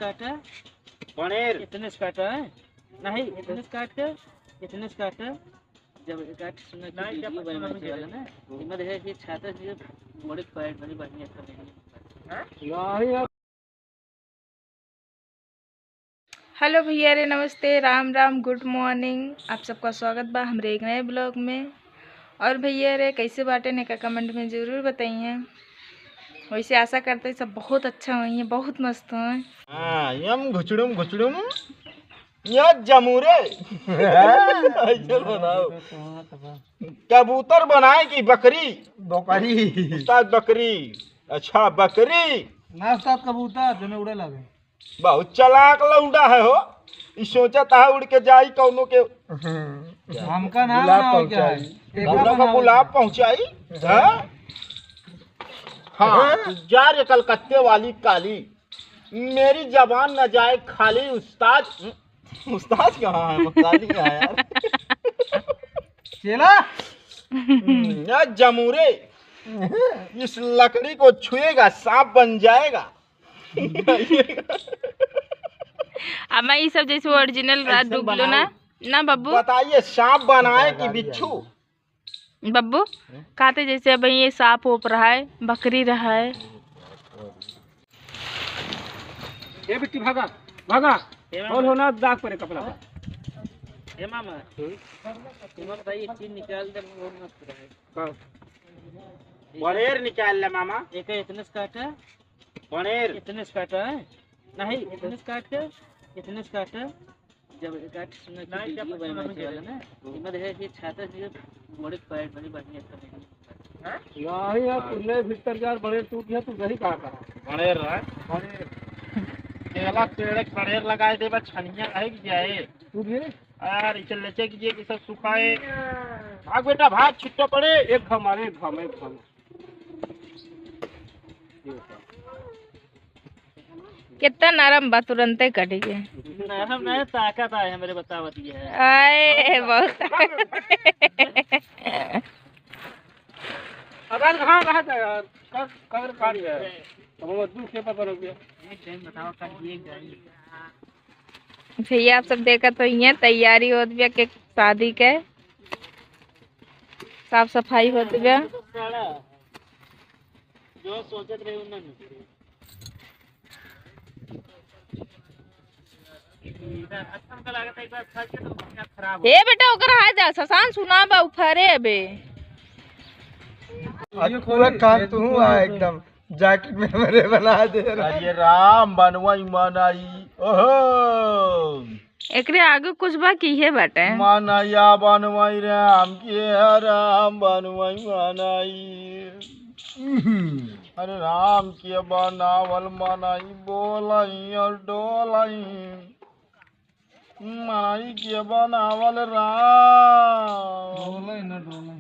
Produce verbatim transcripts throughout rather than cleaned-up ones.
काटा, पनीर। इतने से काटा है, नहीं, इतने से काट के, इतने से काटा। जब एक आठ सुना कि नहीं, जब वीडियो बनाना चाहिए ना, इमर है कि छाता से बड़े पैर बड़ी बढ़िया कर लेंगे। हाँ? नहीं, हेलो भैया रे, नमस्ते, राम राम, गुड मॉर्निंग। आप सबका स्वागत बा हमरे एक नए ब्लॉग में। और भैया रे, कैसे बाटे ने का कमेंट में जरूर बताइए। वैसे आशा करते सब बहुत अच्छा होइए, बहुत मस्त होए। हाँ, यम घुचड़ुम घुचड़ुम, या जमूरे। ऐसे बनाओ। कबूतर बनाए कि बकरी? बकरी। उस्ताद बकरी। अच्छा, बकरी। ना उस्ताद, कबूतर, जने उड़े लागे। बहुत चालाक लौंडा है हो। ई सोचत है उड़ के जाई कौनो के। हमका ना गुलाब बनावे के है। पहुंचाई। एकरा कौनो का बनावे गुलाब के है। पहुंचाई? हाँ? हाँ, तू जा रे कलकत्ते वाली काली। मेरी जबान न जाए खाली उस्ताद। उस्ताद कहाँ है? उस्ताद ही कहाँ है यार? चेला। हम्म, या जमूरे, इस लकड़ी को छुएगा, सांप बन जाएगा। अब मैं ये सब जैसे ओरिजिनल रात ऐसे डूब लो ना, बनाओ। ना बब्बू। बताइए, सांप बनाए कि बिच्छू? बब्बू, हम्म? कहते जैसे अब ये सांप ओप रहा है, बकरी रहा है। ए बिट्टी, भागा, भागा। ए मामा। बोल हो ना, दाग पड़े कपड़ा पर। ए मामा, हम्म? ए मामा, भाई, ये चीज निकाल दे, वो मत रहे। का? बड़ेर निकाल ले मामा। एक इतने से काटा। बड़ेर। इतने से काटा है? नहीं, इतने से काट के, इतने से काटा। जब एक आठ सुना कि नहीं, वीडियो जब बनाना सुना चाहिए वाला ना, इमर है कि छाता से बड़े पैर बड़ी बढ़िया कर लेंगे। हाँ? नहीं यार, तुमने भीतर यार बड़े टूट गया, तू सही कहा था। बड़े रहा। बड़े। केला पेड़ के बड़े लगाए दे, बस छनिया रह गया है। तू भी? यार, इसे लेचे कीजिए कि सब सुखाए। भाग बेटा, भाग, छुट्टा पड़े। एक घम, अरे एक घम, एक घम। कितना नरम बा, तुरंते कट गया। नरम नहीं, ताकत आए हमरे बतावत ये है। आए, बहुत। अगर हाँ रहा था यार, कर, कर काट गया। अब वो दूसरे पर बन गया। एक टाइम बताओ, कर दिए जाइए। भैया, आप सब देखत होइए, तैयारी होत बिया के शादी के, साफ सफाई होत बिया। जो सोचत रहे, उन्ना नहीं। अच्छा, हमका लागत है, एक बार खा के तो खराब हो। ए बेटा, ओकर हाथ जा, ससान सुना बा, उफरे बे। आज पूरा कान तू आ एकदम। जाकिट में हमरे बना दे रहा। अरे राम बनवाई मनाई। ओहो। एकरे आगे कुछ बा कि इहे बाटे? मनैया बनवाई राम के, राम बनवाई मनाई। अरे राम के बनावल मनई बोलई और डोलई। मनई के बनावल राम। डोले न डोले।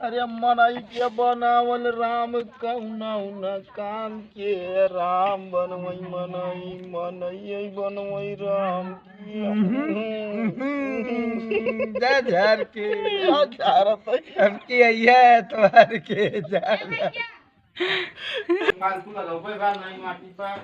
अरे मनई के बनावल राम कौना उना काम के राम बनवई मनई, मनई बनवई राम की। जा झार के। जा झार तई। अब की अइहे एतवार के जा। फालतू लगाओ, कोई बात नहीं, माटी पर।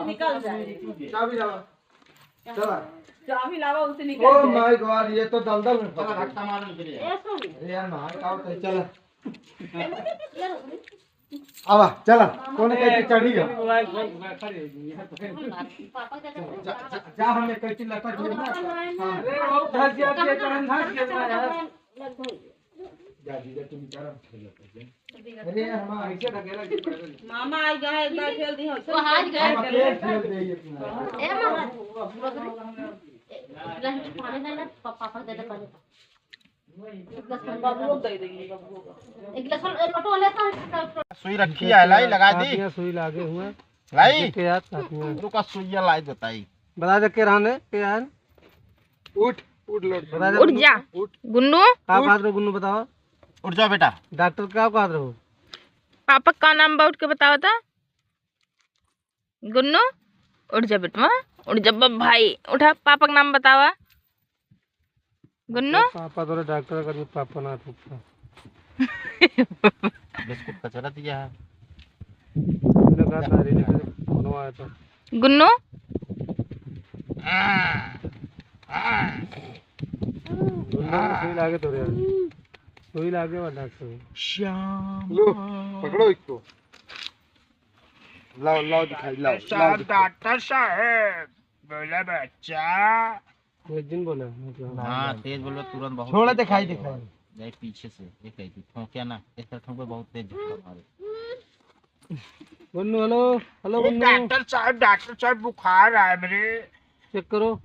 निकल जाए। चाबी लावा। चला। चाबी लावा, उसे निकल जाए। Oh my God, ये तो दलदल में फंस गई। ए, सुन। अरे यार, नहाए का होता है, चला। आवा, चला, कौन कैसे चढ़ी है? जा, जा, जा, हमें कैसे लटक गया ना? हाँ। अरे, वो धस गया, ये तो हम धस गया यार। जा, जीजा, तुम क्या रहा? अरे, हम ऐसे ढकेला के पैदल। मामा आ गया है, एक बार खेल दी हो। वो हार गया। हम अकेले खेल दे ये तुम्हारे। ए, मामा। पानी दे ना, पा-, पापा दे दे पानी। बबुओ को दे देंगे, बबुओ को। एक गिलास और लोटो लेता है, सब सुई रखी है, लाई लगा दी। कापियाँ सुई लागे हुए। लाई। के यार, कापियाँ। रुका, सुइया लाई बताई। बता दे के रहने, के यार। उठ, उठ लड़का। बता दे उठ गुन्नू। जा। उठ। गुन्नू। का उठ। बात रहो गुन्नू, बताओ। उठ जाओ बेटा। डॉक्टर का बात रहो? पापा का नाम बा, उठ के बताओ तो। गुन्नू, उठ जा बेटवा, उठ जा बा-, भाई, उठा, पापा का नाम बतावा। गुन्नू? पापा तोरे डॉक्टर कर दे, पापा ना थूकता। बिस्कुट का चला दिया है। उन्हें कहा था, रीना का फोन आया था। गुन्नू? गुन्नू को सुई लागे तोरे यार। सुई लागे वाला डॉक्टर। श्याम। लो, पकड़ो इसको। लाओ, लाओ दिखाई, लाओ, डॉक्टर लाओ साहब, दिखाई। डॉक्टर साहब, बोला बच्चा। एक दिन बोला, मतलब। हाँ, तेज बोलो, तुरंत बहुत छोड़ा तेज दिखाई, बोलो। दिखाई। जाए पीछे से, ये कह दी, ठोंकिया ना, इस तरह ठोंको, बहुत तेज झटका मारे। गुन्नू, हेलो, हेलो, ए, गुन्नू। डॉक्टर साहब, डॉक्टर साहब, बुखार आए मेरे। चेक करो।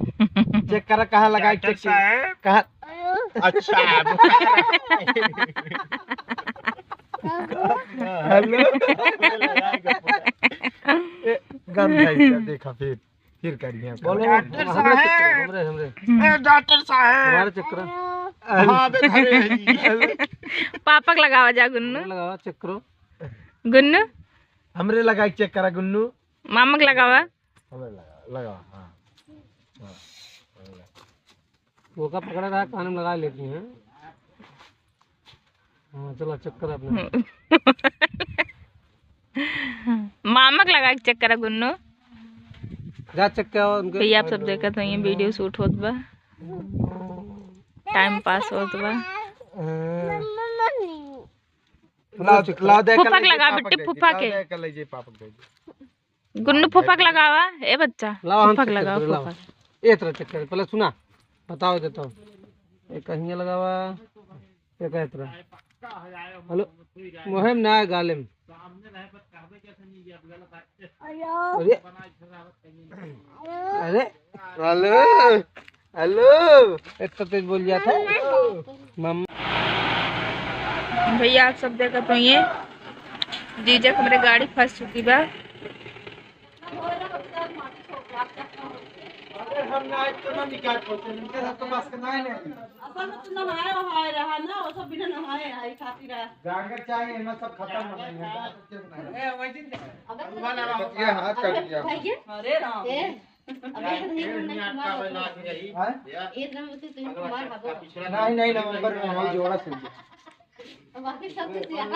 चेक करा, कहाँ लगाई, डॉक्टर चेक करो। साहब। कहाँ? अच्छा, बुखार आए। हेलो। ए, गंध है क्या? देखा फिर, फिर करिए। बोलो, डॉक्टर हमरे चेक करो, साहब। हमरे, हमरे। ए, डॉक्टर साहब। हमारे चेक करो। हाँ, बे, घरे ही। पापक लगावा जा गुन्नू। हमरे लगावा, चेक करो। गुन्नू। हमरे लगाई, चेक करा गुन्नू। मामक लगावा। हमरे लगावा, लगावा, हाँ। हाँ, हमरे लगावा। वो का पकड़ा रहा, कान में लगा लेती हैं। हाँ, चलो, चेक करा अपने। मामक लगा के चेक करा गुन्नू। जा चेक करा उनके। भैया, आप सब देखत होइए, वीडियो शूट होत बा, टाइम पास होत बा। हाँ। लाओ, लाओ, दे फूफक के ले लगा, पापक बिट्टी, दे दी, फूफा लाओ, के। दे के ले जी, पापक दे दी। गुन्नू फूफक लगावा, ए बच्चा, लाओ, हम फूफक चेक लगावा, करें, लाओ। फूफक। ए तरह चेक करें, पहले सुना, बताओ देता हूँ। एक कहिया लगावा, एक ए तरह। हेलो, मोहे में ना है, गाले में। अरे, अरे, हेलो। हेलो। इतना तेज बोल जात है। मम- भैया, आप सब देखत होइए, जीजा के हमरे गाड़ी फंस चुकी बा। अरे, हम ना, इतना निकाल खोलते, इनके साथ तो बस के ना है। असल में तू नहाए वहाए रहा ना, वो सब बिना नहाए आई खातिर आ। जाकर चाहे, इनमें सब खत्म हो गए हैं, क्या करते हैं? ए, वही दिन अब ये हाथ कर दिया। भैया। अरे राम। ए, अबे तो नहीं, नहीं, तुम्हारा होता। हाँ? ये तो हम उसे तुझे तुम्हारा हाथ होता। नहीं, नहीं, नवंबर में हमारी जोड़ा सुन। बाकी सब कुछ यार,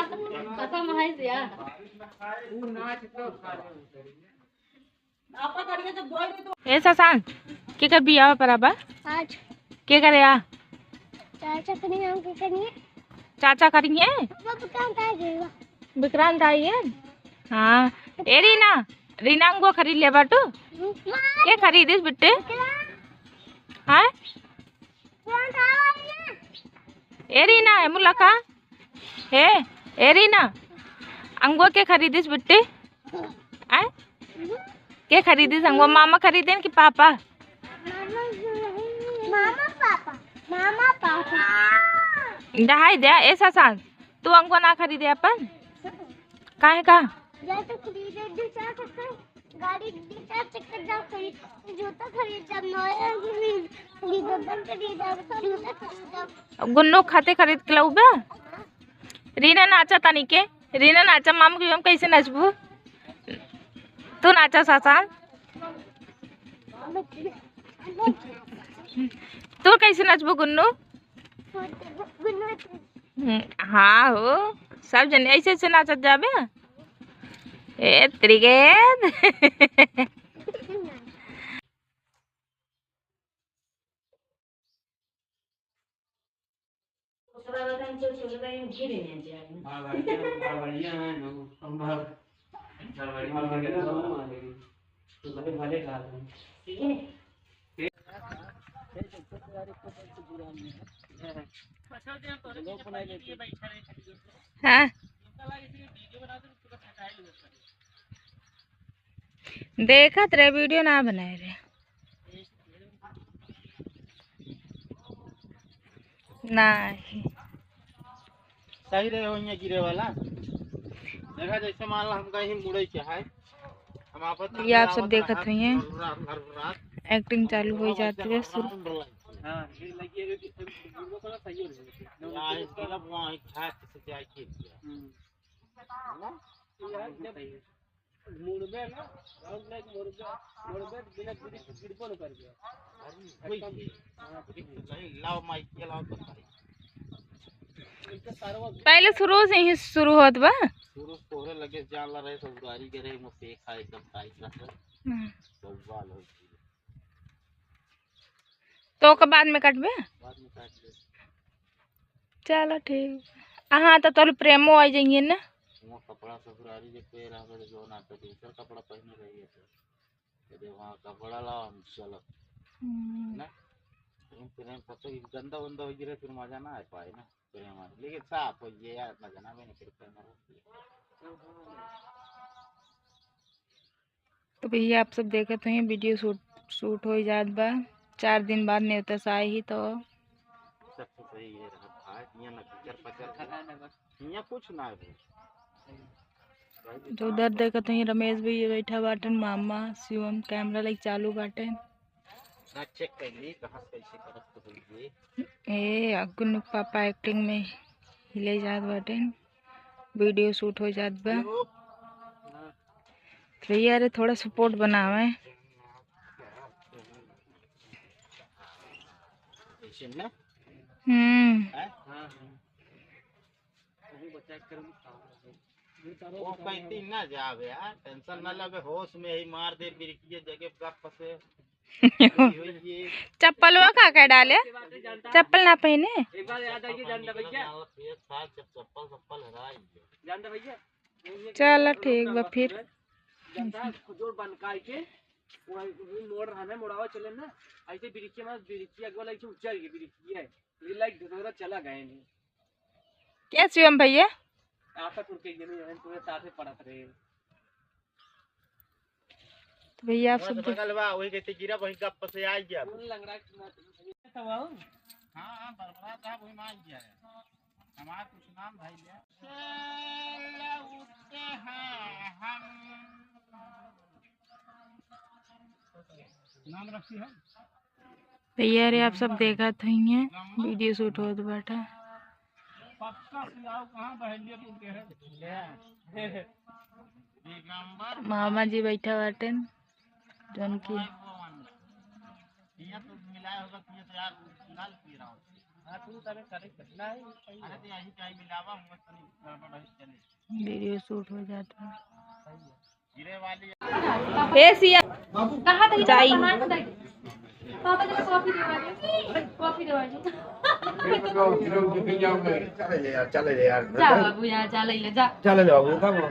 खत्म है यार। ए शशांक, केकर बियाह पर आबा? आज। केकर या? चाचा करिए, हम के करिए। चाचा करिए? पापा विक्रांत आ गए बा। विक्रांत आई है? हाँ। ए रीना, रीना अंगो खरीद ले बाटू? हाँ। के खरीदिस बिट्टे? विक्रांत। हाँ? ए रीना, ए मुलका, हे, ए रीना, अंगुआ के खरीदिस बिट्टी? आय? के खरीदिस अंगुआ? मामा खरीदेन कि पापा? मामा पापा, मामा पापा। दहाई दे, ए शशांक, तू अंगुआ ना खरीदे अपन? काहे का? या तो खरीदे दो चार चक्कर। गाड़ी दो चार चक्कर जाओ खरीद, जूता खरीद जाओ, नया खरीद, रिबन खरीद जाओ, जूता खरीद जाओ। गुन्नू खाते खरीद के लाउबे? रीना नाचा तनी के, रीना नाचा, माम की हम कैसे नाचबू? तू नाचा सासा, तू कैसे नाचबू गुन्नू? गुन्नू हम्म, हाँ हो, सब जने ऐसे ऐसे नाचत जाबे। ए त्रिगेद। हाँ भाई, ये तो बड़ा बढ़िया है, जो हम भर, भर बढ़िया मार के तो हम मारेंगे। तो भले, भले कहा तुम। ठीक है? हाँ। देखत रहे, वीडियो ना बनाए रहे। नाही। सही रहे हो यहाँ गिरे वाला। देखा जैसे मान ला हमका ही मुड़े के है। हम आपत ये आप सब आवत देखत रहा, हुई हैं। रात, रात, रात। Acting चालू हो जाती है शुरू। हाँ, ये लगी है कि वहाँ एक घाट से जाए के दिया। हम्म। है ना? मुड़बे ना, राउंड लाइक मुड़बे, मुड़बे बिना गिरी गिरबो न करबे। अरे, वही एकदम, है। हाँ, वही तो नहीं, लाओ माइक के लाओ तो भाई। इनके सारवा पहले शुरू से ही शुरू होत बा। शुरू से तोहरे लगे जान ला रहे, ससुरारी के रहे, मुँह पे खा एकदम टाइट रहे। हम्म। बवाल हो गई। तो ओकर बाद में काटबे? बाद में काट ले। चलो ठीक। हाँ, तो तोर प्रेमो आ जाइए ना। वो कपड़ा ससुरारी जे पे रहबे तो जो ना तो दूसर कपड़ा पहने रहिए तो। तो जब वहाँ कपड़ा लाओ, हम चलो। हम्म। ना? लेकिन प्रेम तब तक गंदा वंदा हो गिरे, फिर मजा ना आ पाए ना प्रेम में। लेकिन साफ हो ये यार, मजा ना मैंने फिर प्रेम में। तो भैया, आप सब देखत होइए, वीडियो शूट, शूट हो जात बा। चार दिन बाद नेवता से आई ही तो। सब तो सही है, रहा था, यहाँ ना कीचड़ पचड़ है, यहाँ कुछ ना है। जो उधर देखत होइए, रमेश भैया बैठा बाटन, मामा, शिवम, कैमरा लाइक चालू बाटे। ना चेक कर ली, कहाँ से कैसे करत तो होइए। ए, अगुन पापा एक्टिंग में हिले जात बाटे, वीडियो शूट हो जात बा। भैया रे, थोड़ा सपोर्ट बनावे। ऐसे ना? हम्म। हैं? वो कहती ना जावे यार, टेंशन ना लेवे, होश में ही मार दे, बिरकिए जगह गप से। चप्पलवा का का डाले? चप्पल ना पहने? एक बार याद आइए, जानता भैया। चप्पल, चप्पल हराई। जानता भैया? चलो ठीक बा फिर। जनता खुजोर बन का आइके, वही मोड़ रहा ना, मोड़ावा चले ना, ऐसे बिरिखिया में, बिरिखिया अगवा लाइक उजर गई, बिरिखिया है, ये लाइक ढोरा चला गए नहीं। क्या शिवम भैया? आता कुल के ये नहीं है, पूरे साथे पड़त रहे। तो भैया आप सब देख- बगल बा, वही कहते गिरा, वही गप से आ गया। कौन लंगड़ा की माँ तुम? हाँ, हाँ, बरबरा साहब वही मान गया है। हमारा कुछ नाम भाई है। से लौटे हैं हम। नाम रखी है। भैया रे, आप सब देखत होइए, वीडियो शूट होत बाटे। पक्का सिलाओ कहाँ बहलिया तुम के है? मामा जी बैठा बाटेन, जौन की ये तो मिलाया होगा, ये तो यार लाल पी रहा हूँ। हाँ, तू तने करे कितना है? अरे तो यही टाइम मिलावा, मत नहीं गड़बड़ है, चले। वीडियो शूट हो जाता है। ए सिया, कहाँ तक जाई। पापा जी को कॉफी देवा दे, कॉफी देवा दे। चले ले यार, चले ले यार। जा बाबू, यहाँ जा, ले ले, जा। चले ले बाबू, का बाबू?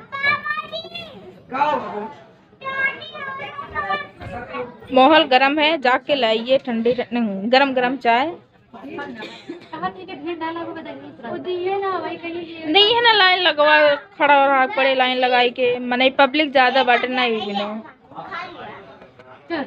माहौल गरम है, जाके लाइए ठंडी, नहीं, गरम गरम चाय। नहीं है ना, लाइन लगवा, खड़ा रहा पड़े, लाइन लगाई के, मने पब्लिक ज्यादा बाटे, नहीं भी नहीं।